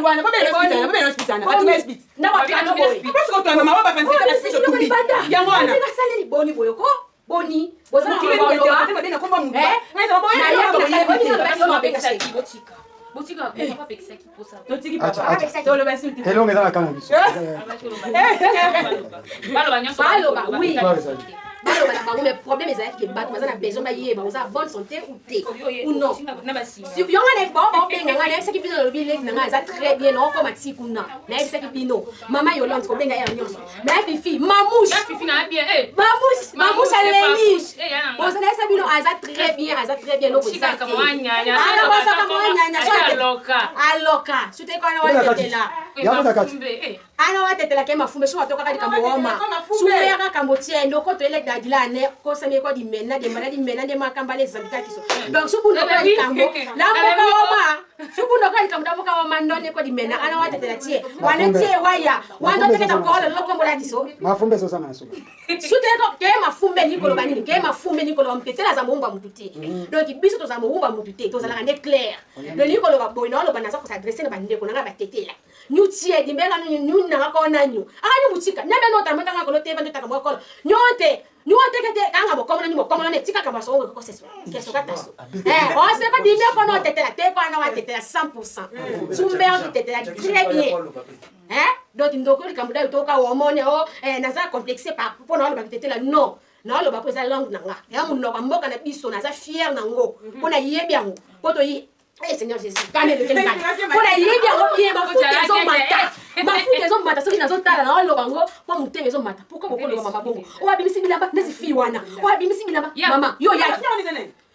S5: wana bobela hospitana bobela hospitana batumbi hospit
S6: ndako ya piano boye
S5: parce que otanga mama bafanisi na sisi otumbi yango wana
S6: asaleli boni boye ko boni boza na
S5: mokili
S6: koloba
S5: mabe na komba mutu
S4: Elonga eza na kaka na biso.
S6: Baloba oui. Baloba na bango mais problème ezalaki ke bato baza na besoin bayeba oza bonne santé ou te ou non. Yo nga na bango baobenga nga nayebisaki bino nalobi leki na nga aza très bien naokoma ti kuna nayebisaki bino mama Yolande kobenga heure nyonso mais Fifi mamouche mamouche mamouche aleli boza nayebisa bino aza très bien aza très bien loko
S3: Shikaka mwanyanya. Aloka.
S6: Aloka. Sute kwa na watetela.
S4: Yango na kati.
S6: Ana watetela ke mafumbe so watoka kadi kambo woma. Sume ya kambo tie ndoko to ele dadila ne ko sami ko di mena de mena di mena de makamba les zabita kiso. Donc subu ndo ka likambo. La mboka woma. Subu ndo ka likambo mboka woma ndone ko di mena ana watetela tie. Wane tie waya. Wando teketa ko lo ko la kiso.
S4: Mafumbe so sana suka.
S6: Sute ko ke mafumbe ni koloba nini? Ke mafumbe ni koloba mtetela za muumba mutu te. Donc biso toza muumba mutu te, tozalaka nde clair. Donc ni koloba boye na oloba naza kosadresse na bandeko na nga batetela. Nyu tie dimbela nyu nyu na ko na nyu. Aka nyu mutika. Nyabe no tamata nga kolo te bando taka mokolo. Nyu te. Nyu te ke te kanga bokomo na nyu bokomo na tika kamba so ko seso. Keso kataso. Eh, o se ko dimbe ko no tetela te ko na wa tetela 100%. Sumbe o tetela très bien. Hein? Donc ndoko likambo dayo toka omone o eh, naza complexe par mpo na oloba kitetela non naoloba mpo eza langue na nga ya monoko ya mboka na biso naza fier na ngo mpo nayebi yango mpo toyi Eh Seigneur Jésus, kane le kene mpo nayebi yango bien mafuta ezomata mafuta ezomata soki nazotala naoloba yango mpo motema ezomata pourkoi bokoloba mama bongo oyo abimisi bilamba neti fille wana oyo abimisi bilamba mama yo oyaki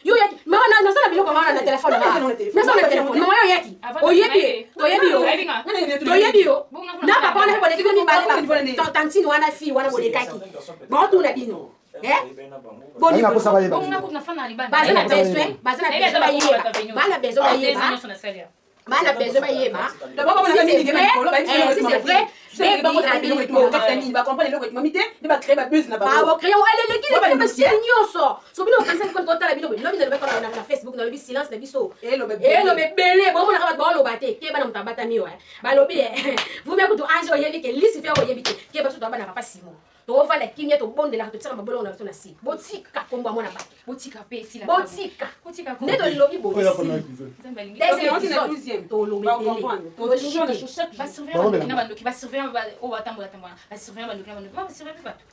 S6: yo oyaki mama nasala biloko mama na telefone nasala na telefone mama yo oyaki oyebi ye toyebi yo toyebi yo na papa wana mpe boleki bino mibale tantine wana fille wana bolekaki baotuna bino baza na besoin baza na besoin bayeba bana besoin bayeba bana besoin bayeba si c'est vrai eleleki basili nyonso so bino okanisaki koni kotala bino boye lobi nalobaki na facebook nalobi silence na biso eloba ebele bomonaka bato baoloba te keba na moto abatami yo balobi vumia kutu ange oyebi ke lisifer oyebi te keba biso toabanaka pa simo Tovanda kimia tobondelaka totiaka mabolongo na biso na se. Botika kombo ya mwana bato.
S3: Botika pe esila.
S6: Botika. Nde tolobi boye. Deuxième épisode tolobi ebele. Tolingi te.
S3: Ba surveillant bandoki na bandoki, ba surveillant oyo batambola tambola, ba surveillant bandoki na bandoki, ba surveillant bato.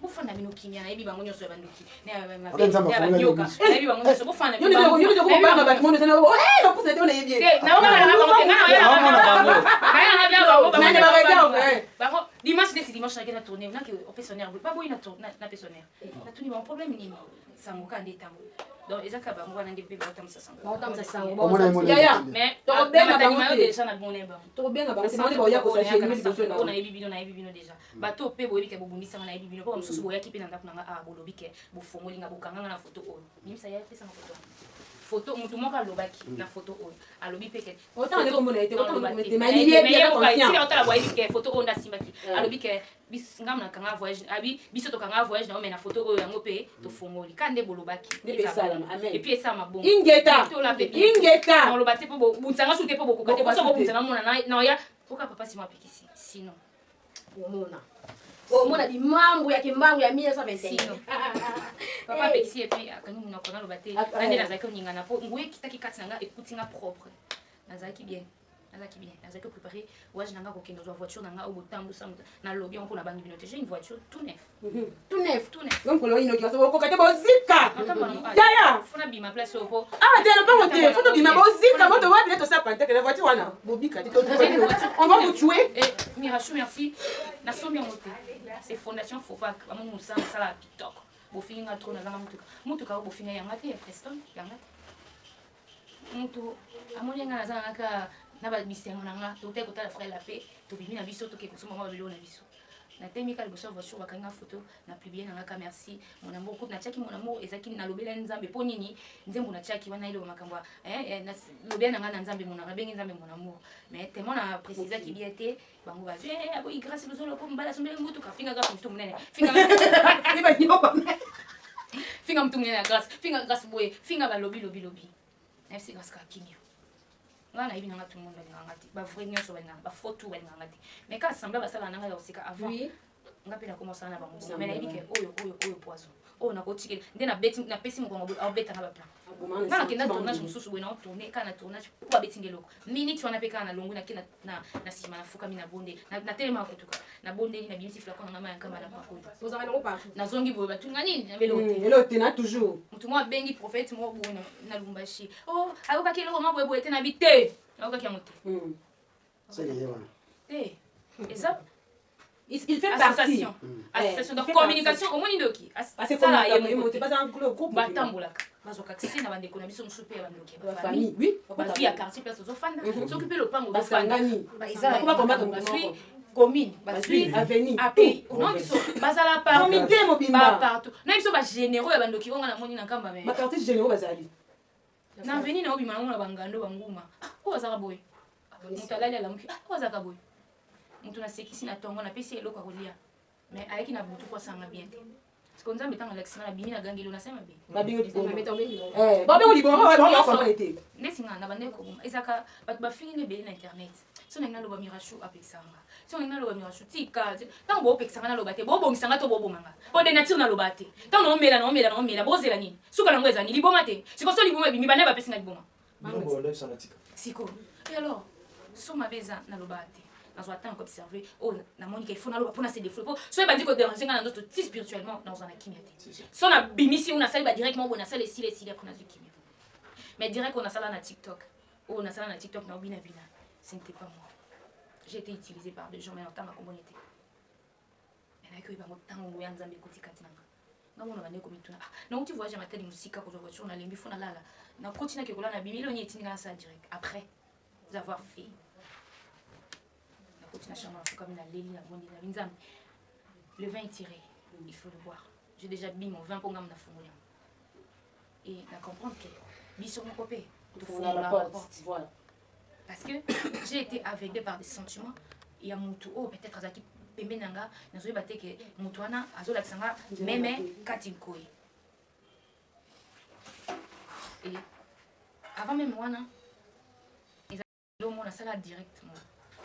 S3: Bofanda bino kimia, nayebi bango nyonso ya bandoki, na ya banyoka, nayebi bango nyonso, bofanda bino. Yo
S5: yo yo kobanga bato mono sana, eh na pusa te ona yebi.
S3: Te, na ona na bango te, na ona na bango. Na na bango,
S5: na ba réserve.
S3: Bango dimanche neti dimanche nake na tourne nake opesa honneur baboyi na napesa honneur natuni bango problème nini sango kaka nde ntango donc eza kaka bango wana nde mpe baotambwisa sango
S6: baotambwisa sango
S5: yaya
S3: mais
S5: tokobenga bango
S3: te déjà na bonne bango
S5: tokobenga bango te bango baoya kosagene liboso na
S3: nayebi bino nayebi bino déjà bato mpe boyebi ke bobundisanga nayebi bino mpo bamosusu boyaki mpe na ndako na nga awa bolobi ke bofongoli nga bokanga nga na foto oyo bimisa ya pesanga foto foto motu moko alobaki na foto oyo alobi mpe ke
S5: Otanga nde kombo na ye te, otanga kombo te, mais yebi aza confiant.
S3: Otala boyebi ke photo oyo nde asimbaki. Alobi ke ngambo na kanga voyage, abi biso tokanga voyage na yo mais na photo oyo yango pe tofongoli. Ka nde bolobaki.
S5: Nde pe esalama. Amen.
S3: Et puis esalama bongo.
S5: Ingeta.
S3: Tola pe.
S5: Ingeta.
S3: Oloba te po bobunzanga su te po bokoka te. Boso bobunzanga mona na ya oka papa Simon apekisi. Sinon.
S6: Omona. Omona bimambu ya kimbangu ya 1921.
S3: Papa apekisi ye mpe akangi monoko naloba te. Nga nde nazalaki koningana mpo nguya ekitaki kati na nga ekuti nga propre. Nazalaki bien. Nazalaki bien. Nazalaki koprépare voyage na nga kokende kozwa voiture na nga oyo botambusa moto. Nalobi yango mpo nabangi bino te. J'ai une voiture tout neuf.
S6: Tout neuf.
S3: Tout neuf.
S5: Yo mokolo oyo inoki okoka te bozika. Yaya.
S3: Funa bima place oyo po.
S5: Ah te lopango te. Faut tobima bozika moto wapi nde tosala panteke na voiture wana. Bobika te. On va vous tuer.
S3: Eh Mirachou merci. Nasombi yango te. C'est fondation Fopac. Bamoni mosala mosala ya kitoko. Bofingi nga trop nazanga motuka. Motuka oyo bofinga yanga te ya Preston yanga te. Mutu amoni nga naza na kaka na ba bisengo na nga totaki kotala frère la paix tobimi na biso toke kosomba mwa biloko na biso. Natemi kaka liboso ya voiture bakangi nga photo na publie na nga ka merci mon amour kutu natiaki mon amour ezalaki nalobela nzambe mpo nini nzembo natiaki wana eloba makambo nalobela na nga na nzambe mon nabengi nzambe mon amour mais tellement na précisaki bien te bango bazwi aboyi grâce lozolo mpo mobali asombeli motuka finga grâce motu monene finga finga motu monene ya grâce finga grâce boye finga balobi lobi lobi nayebisi grâce kaka kimia nga nayebi nanga tout le monde balingaka nga te ba vrai nyonso balingaka ba faux tout balingaka nga te mais kaka semblant basalaka nanga ya koseka avant nga mpe nakoma osala na bango bongo mais nayebi ke oyo oyo oyo poison oyo nakotikela nde nabeti napesi mokongo boye aobeta nga baplan nga nakenda tournage mosusu boye naotourne kaka na tournage po babeti nga eloko minute wana mpe kaka nalongwi nake na nsima nafukami nabondeli natelemaka kotuka nabondeli nabimisi flacon na nga mai ya nkamba na pakoli nazongi boye batuni nga nini
S5: nabeloko te na toujours
S3: moto moko abengi prophète moko boye na Lubumbashi oh ayokaki eloko moko boye boye te nabi te ayokaki yango te te eza
S5: il fait partie
S3: association donc communication omoni ndoki asala ye moko te batambolaka bazwaka accès na bandeko na biso mosusu mpe ya bandoki ya bafamille bazwi ya quartier place ozofanda soki mpe lopango ozofanda bazwi commune bazwi avenue non biso bazala partout na biso bagénéraux ya bandoki oyo nga namoni na nkamba
S5: me baquartier généraux bazali
S3: na avenue na obima nango na bangando banguma oyo azalaka boye moto alali alamuki oyo azalaka boye moto nasekisi na tongo napesi eloko ya kolia mais ayaki na butu po asanga bien te parce que nzambe ntango alakisi nga nabimi na gangeli nasali mabe
S5: babengo liboma
S3: neti nga na bandaki koboma ezalaka bato bafingi nga ebele na internet so nalingi naloba mirachou apekisaka nga so nalingi naloba mirachou tika ntango boopekisa nga naloba te bobongisa nga to boboma nga po de nature naloba te ntango naomela naomela naomela bozela nini suka nango eza nini liboma te siko so liboma ebimi bana bapesi nga liboma siko et alors so mabe eza naloba te nazwa temps koobserve oyo namoni ke il faut naloba mpona se défoule mpo so ebandi koderange ngai na nzoto ti spirituellement nazwa na kimia te so nabimisi oyo nasali badirect moko boye nasala esili esili après nazwi kimia mais direct oyo nasala na tiktok. Oyo nasala na TikTok na bina bina, ce n'était pas moi. J'ai été utilisé par des gens, mais en tant que te. Mais nayaki koyeba yango ntango nguya Nzambe ekoti kati na nga. Nga mona bande komituna. Ah, nauti voyage ya Matadi mosika kozwa voiture nalembi fo nalala. Nakoti nake kolala nabimi elongi etindi nga nasala direct. Après avoir fait. Nakoti na chambre nafukami naleli nabondi na Nzambe. Le vin est tiré, il faut le boire. J'ai déjà bu mon vin mpo nga nafungoli yango. Et na comprendre que biso moko mpe tofungola ba porte.
S5: Voilà.
S3: Parce que j'ai été aveuglée par des sentiments ya mutu oyo peut-être azalaki pembeni na nga, nazoyeba te ke mutu wana azolakisa nga meme kati nkoi. Et avant même wana Lomo nasala direct moi.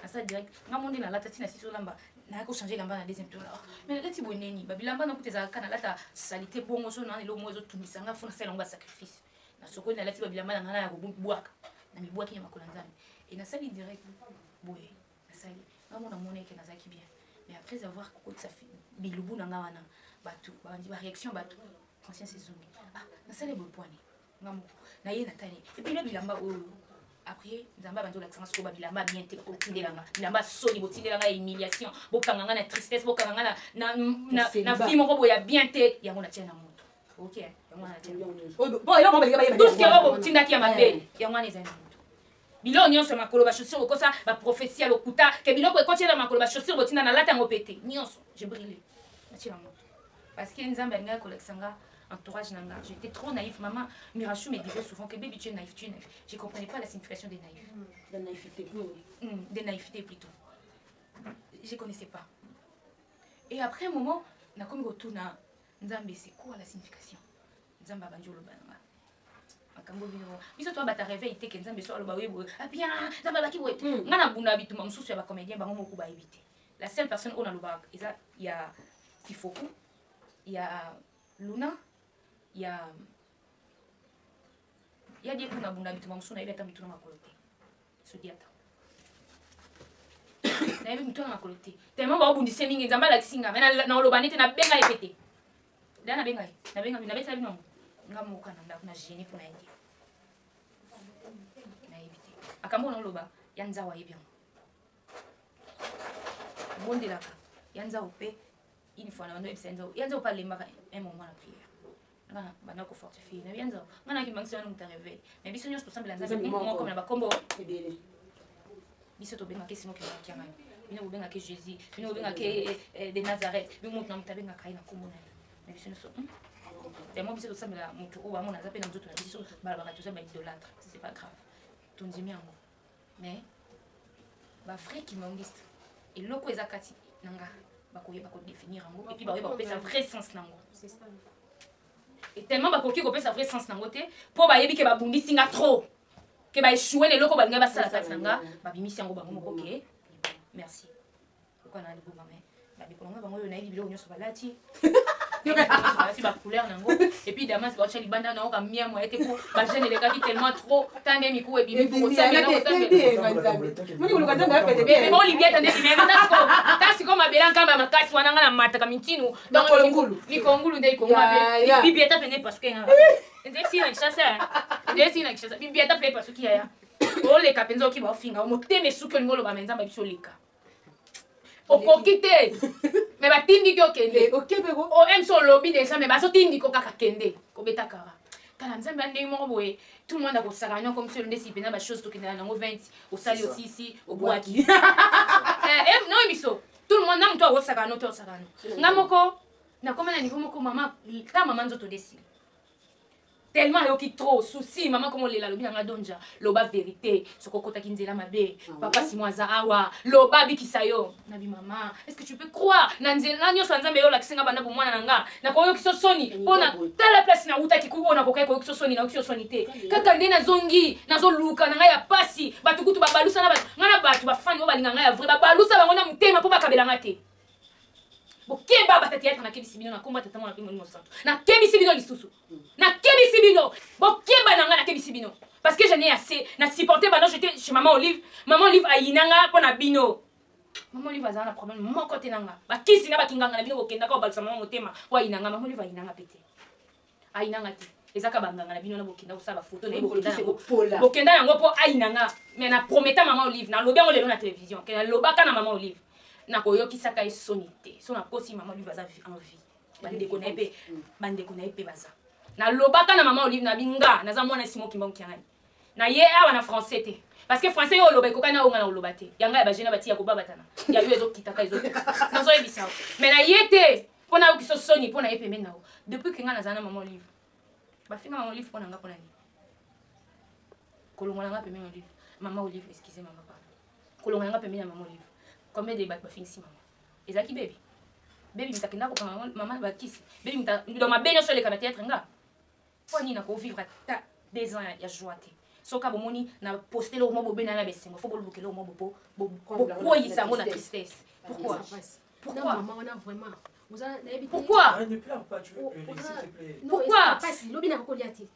S3: Nasala direct. Nga monde na lata tina sisi olamba. Na ko changer lamba na deuxième tour. Oh, mais nalati boye neni. Ba bilamba na kuta ezalaka na lata salite bongo so na eloko moko ezotungisa nga fo nasala yango ba sacrifice. Na sokoli nalati ba bilamba na nga na ya kobwaka. Na mibwaki na makolo ya Nzambe. Et nasali direct boye. Nasali. Nga mona mona ke nazalaki bien. Mais après avoir kokotisa bilubu na nga wana bato babandi ba réaction bato conscience ezongi. Ah, nasali boye pwani. Nga moko na ye natali epuis na bilamba oyo après nzambe abandi olakisa nga sikoyo babilamba bien te botindela nga bilamba soni botindela nga humiliation bokanga nga na tristesse bokanga nga na, na, na, na vie moko boye ya bien te yango natia na moto ok yango wana natia na moto tout ce que oyo botindaki ya mabe yango wana ezali na moto biloko nyonso ya makolo bachaussure bokosa baprofesi ya lokuta ke biloko ekoti na makolo bachaussure botinda nalata yango mpe te nyonso je brille natie na moto parce que nzambe alingaki kolakisa nga entourage na nga. J'étais trop naïf. Maman Mirachou me disait souvent que baby tu es naïf, tu es naïf. Je comprenais pas la signification des naïfs.
S5: De naïveté.
S3: De naïveté plutôt. Je connaissais pas. Et après un moment, nakomi kotuna Nzambe c'est quoi la signification? Nzambe abandi oloba na nga. Makambo bino biso to bata réveil te ke Nzambe so aloba oye boye. Ah bien, Nzambe alobaki boye. Nga na bunda bitumba mosusu ya ba comédien bango moko bayebi te. La seule personne oyo nalobaka eza ya Kifoku, ya Luna, ya ya die kuna bunda bitumba mosusu nayebi ata mituna makolo te. Sodiata. Nayebi mituna makolo te. Tellement baobundise mingi Nzambe alakisi nga mais na oloba nete nabenga ye pe te. Da nabenga ye, nabenga bino, nabetela bino yango. Nga moko na ndako na gêne mpo na ye te. Nayebi te. Makambo oyo naoloba ya Nzau ayebi yango. Bondelaka ya Nzau pe une fois na bando yebisa ya Nzau. Ya Nzau pe alembaka un moment na prière. Nga na banda ko fortifier na ya Nzau. Nga na kimbangisa wana moto réveil. Mais biso nyonso tosambela Nzambe moko na bakombo
S5: ebele.
S3: Biso tobengaka Simon Kimbangu. Bino bobengaka Jésus, bino bobengaka de Nazareth, bino moto na moto abengaka ye na kombo na ye. Mais biso nyonso, tellement biso tosambela moto oyo bamona aza pe na nzoto na biso, balobaka toza ba idolâtre, c'est pas grave. Tondimi yango. Mais ba vrai kimbanguiste, eloko eza kati na nga, bakoyeba ko définir yango et puis bakoyeba kopesa vrai sens nango. Et tellement bakoki kopesa vrai sens nango te, po bayebi ke babundisi nga trop. Ke ba échouer na eloko balingi basala kati na nga, babimisi yango bango moko ke merci. Pourquoi na liboma mais bandeko na nga bango oyo nayebi biloko nyonso balati. Balati ba couleur nango et puis Damas baotya libanda na oka mia moye te po ba jeune elekaki tellement trop ta nde mikuwa ebimi po kosambela kosambela. Mais bon Olivia tande mais ta siko ta siko mabela nkamba makasi wana nga na mataka mintinu donc likongulu nde likongo mabe bibi ata pene parce que nga nde si na Kinshasa nde si na Kinshasa bibi ata pene parce que yaya oleka penza oki baofinga motema esuki olingi oloba mais Nzambe biso oleka okoki te mais batindiki okende o mc olobi déjà mais bazotindiki kaka kende kobeta kara tala Nzambe ya ndenge moko boye tout le monde akosaka nyonso comme si nde si pena ba chose tokendela nango 20 osali osisi obwaki. Non biso tout le monde na moto akosaka no to osaka no nga moko nakoma na niveau moko mama ta mama nzoto desili tellement ayoki trop souci mama komo lela lobi nanga donja loba vérité soko okotaki nzela mabe papa Simon aza awa loba bikisa yo nabi mama est-ce que tu peux croire na nzela nyonso ya Nzambe yo olakisi nga banda bomwana na nga nakoyokisa soni mpona tala place nawutaki ku oyo nakokaki koyokisa soni nayokisi soni te kaka nde nazongi nazoluka na ngai ya pasi bato kutu babalusa na bato ngai na bato bafani oyo balinga ngai ya vrai babalusa bango na motema mpo bakabela nga te. Bokeba bata théâtre nakebisi bino na komba tata mwana mpe molimo santo nakebisi bino lisusu nakebisi bino bokeba na ngai nakebisi bino parce que je n'ai assez na supporter banda j'étais chez maman Olive. Maman Olive ayina nga mpo na bino. Maman Olive azala na problème moko te na nga bakisi na bakinganga na bino bokendaka kobalisa mama motema po ayina nga. Maman Olive ayina nga pe te ayina nga te. Eza ka banganga na bino na bokenda kosala bafoto na ye, bokenda yango, bokenda yango mpo ayina nga. Mais na prometa mama Olive, nalobi yango lelo na télévision ke nalobaka na mama Olive, nakoyokisaka ye soni te. So nakosi, mama Olive aza en vie, bandeko na ye mpe, bandeko na ye mpe baza. Nalobaka na mama Olive na binga, naza mwana Simo Kimbangu Kiangani. Na ye awa na français te, parce que français yo oloba ekokani na oyo nga na oloba te. Yanga ya bagene batia kobabatana ya yo ezokitaka, ezokita, nazoyebisa yo. Mais na ye te mpo nayokisa soni mpo na ye pembeni na yo. Depuis ke nga nazala na mama Olive, bafinga mama Olive mpo na nga, mpo na nini kolongola nga pembeni Olive? Mama Olive, excuse mama, pardon, kolongola nga pembeni ya mama Olive, combien de bato bafingisi mama? Ezalaki bebi bebi moto akenda kokanga mama na bakisi, bebi moto donc mabe nyonso eleka na théâtre. Nga mpo nini nakovivre ata 2 ans ya joie te? Soki bomoni na poste eloko moko bobena na besengo, fo boluka eloko moko po bokweyisa yango na tristesse. Pourquoi? Pourquoi?
S6: Mama wana vraiment nayebi te.
S3: Pourquoi?
S2: Ne pleure pas, tu veux pleurer, s'il te plaît.
S3: Pourquoi?
S6: Pasi lobi nakokolia te,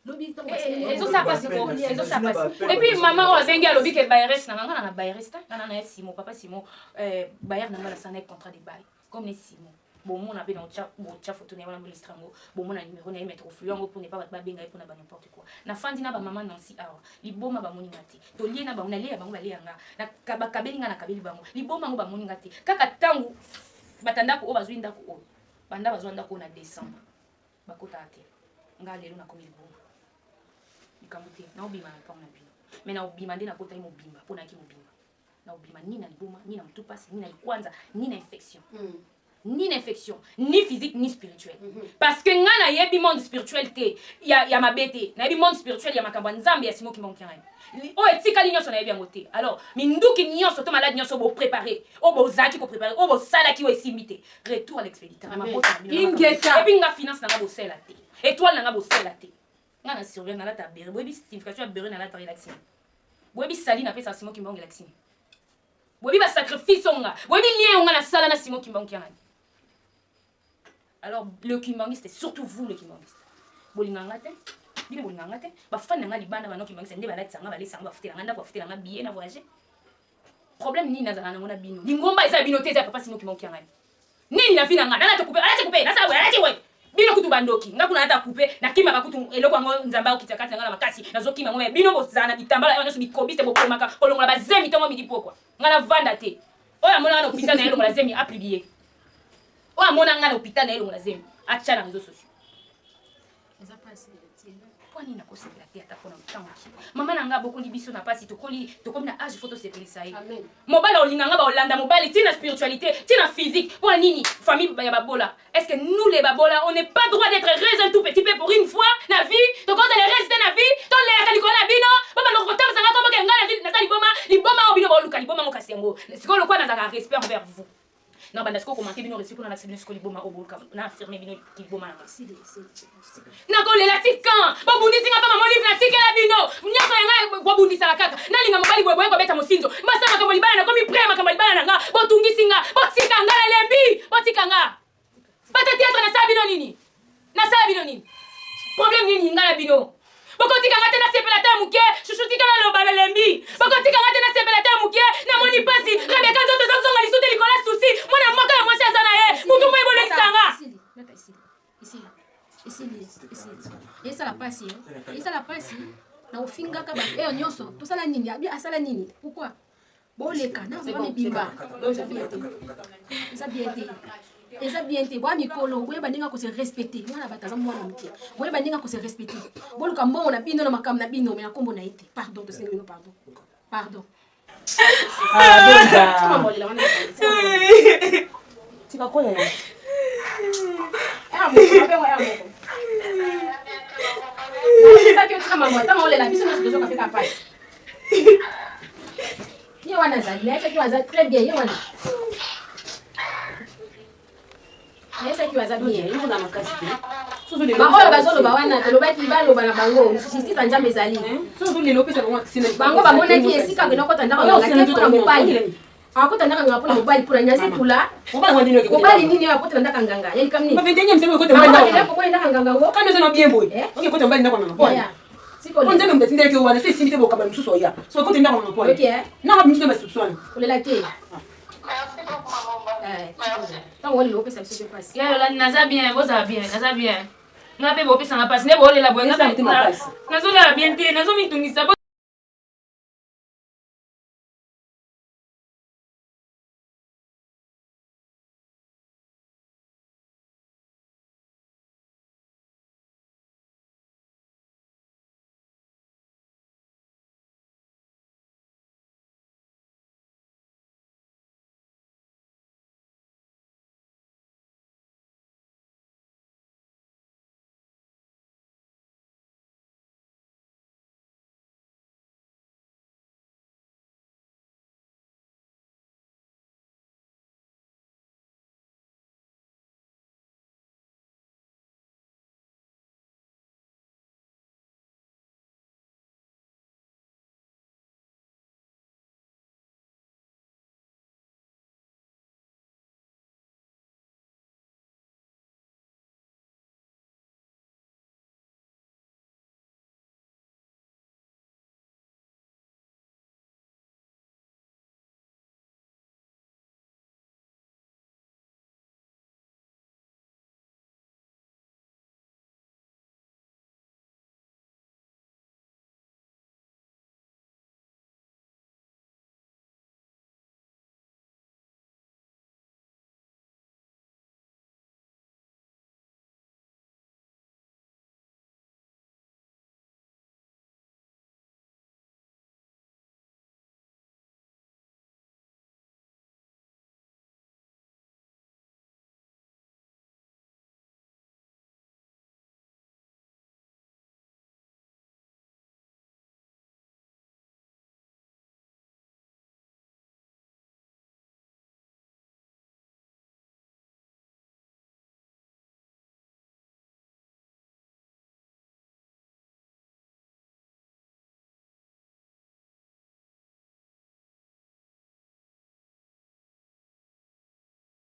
S6: lobi ntango
S3: Ezosala pasi ko, ezosala pasi. Et puis mama oyo abengi, alobi ke bayeres na nga, nga na bayeres te, nga na ye Simo, papa Simo bayer na nga, nasala na ye contrat de bail comme ne Simo. Bomona mpe na botya foto na ye wana, bolistre yango, bomona numero na ye, maître ofulu yango pour ne pas bato babenga ye mpona ba n'importe quoi. Nafandi na bamama Nancy awa, liboma bamoni nga te. Tolie na bango, nalia bango, balia nga, bakabeli nga, nakabeli bango. Liboma yango bamoni nga te. Kaka ntango bata ndako oyo bazwi ndako oyo, banda bazwa ndako oyo na décembre, bakotaka te. Nga lelo nakomi liboma. Likambo te, naobima na mpango na bino, mais naobima nde nakotaki mobimba mpo nayaki mobimba. Naobima ni na liboma, ni na motu pasi, ni na likwanza, ni na infection, ni na infection, ni physique ni spirituel, parce que nga nayebi monde spirituel te ya mabe te. Nayebi monde spirituel ya makambo ya Nzambe ya Simo Kimbangu Kiangani. Oyo etikali nyonso nayebi yango te. Alors minduki nyonso to maladi nyonso boprépare, oyo bozalaki koprépare, oyo bosalaki, oyo esimbi te, retour à l'expéditeur na mabota na bino.
S5: Ingeta.
S3: Et puis nga finance na nga bosala te, étoile na nga bosala te. Nga na surveille, nalata béret. Boyebi signification ya béret nalata? Elakisi nini? Boyebi sali napesa Simo Kimbangu elakisi nini? Boyebi basacrifice oyo nga, boyebi lien oyo nga nasala na Simo Kimbangu Kiangani? Alors le kimbangiste, surtout vous le kimbangiste, bolinga nga te, bino bolinga nga te. Bafani na nga libanda, bano kimbangiste nde balatisa nga, balesa nga, bafutela nga ndako, bafutela nga billet na voyage. Problème nini nazala nango na bino? Lingomba eza ya bino te, eza ya papa Simo Kimbangu Kiangani. Nini na vi na nga nalati coupe, alati coupe, nasala boye, alati boye. Bino kutu bandoki. Nga kuna nalata coupe, nakimaka kutu eloko yango Nzambe akokitisa kati na nga na makasi, nazokima yango. Me bino bozala na bitambala oyo nyonso bikobiste, bokomaka kolongola bazemi ntongo, midi, pokwa. Nga navanda te. Oyo amona nga na hôpital na ye longola zemi, apublie. Oyo amona nga na hôpital na ye longola zemi, atya na réseaux sociaux.
S6: Eza pasi.
S3: Mpo nini nakosepela te ata mpona ntango ki mama na nga abokoli biso na pasi, tokoli, tokomi na age, fo tosepelisa ye.
S6: Amen.
S3: Mobali olinga nga, baolanda mobali ntina spiritualité, ntina physique. Mpo nini famille ya babola? Est ce que nous les babola, on n'est pas droit d'être heureuse un tout petit peu pour une fois na vie? Tokozala heureuse te na vie, tolelaka likolo na bino. Bo baloko kotambisa nga komboke nga na vie, naza liboma, liboma oyo bino baoluka, liboma ngo. Kasi yango sikoyo lokola nazalaka respect envers vous, na banda sikoyo komante bino respect mpona lakisa bino sikoyo liboma oyo boluka. Na affirme bino liboma na nga.
S6: Esili, esili.
S3: Nakolela ti kan bobundisi nga mpa mama Olive? Natikela bino nyonso ya ngai, bobundisaka kaka. Nalinga mobali boye boye, kobeta mosinzo, basa makambo libala. Nakomi prêt makambo libala na nga. Botungisi nga, botika nga, nalembi, botika nga. Bato théâtre, nasala bino nini? Nasala bino nini? Problème nini nga na bino? Bokotika nga te nasepela te ya moke? Shushu, tika naloba, nalembi. Bokotika nga te nasepela te ya moke? Namoni mpasi. Rebeka nzoto ezozonga lisu te likolo ya susi. Mwana moko ya mwasi aza na ye, butu moi bolekisa nga.
S6: Esili, nata esili, esili, esili, esili. Esala pasi, eh. Esala pasi na ofingaka bato eyo nyonso. Tosala nini? Abi asala nini? Pourquoi boleka na mama mibimba? Eza bien te, eza bien te, eza bien te. Boya mikolo, boyeba ndenge akose respecte. Mwana bato aza mwana moke, boyeba ndenge akose respecte. Boluka mbongo na bino na makambo na bino, me na nkombo na ye te. Pardon, tosengi bino pardon, pardon. Tika molela wana.
S5: Tika kolela.
S6: Era moko, abengo era moko. Nayebisaki yo tika mambo, ntango olela biso nyonso tozoka mpe kapasi. Ye wana azali, nayebisaki yo aza très bien, ye wana. Nayebisaki yo aza bien.
S5: Yo na makasi te.
S6: Baoyo bazoloba wana, tolobaki baloba na bango, justice ya Nzambe ezali.
S5: Soki opesa bango akisi.
S6: Bango bamonaki esika akende okota ndako nganga te mpona mobali, akota ndako nganga mpona mobali, mpona nyazi pula. Mobali nini oyo akota ndako nganga ya likambo nini? Bango komona ndako nganga ngo.
S5: Kandi oza na bien boye.
S6: Eh?
S5: Oke kota mobali ndako nganga pona.
S6: Yaya,
S5: Po Nzambe moto atindaki yo wana, so esimbi te, bokaba mosusu oya. So okota ndako nganga pona.
S6: Ok, eh?
S5: Nanga mosusu na basusu wana.
S6: Kolela te. Eh, ntango olela opesa biso mpe mpasi.
S3: Ya Yolande, naza bien, bozala bien, naza bien. Nga mpe bopesanga mpasi nde bolela boye. Nazolela bien te, nazomitungisa.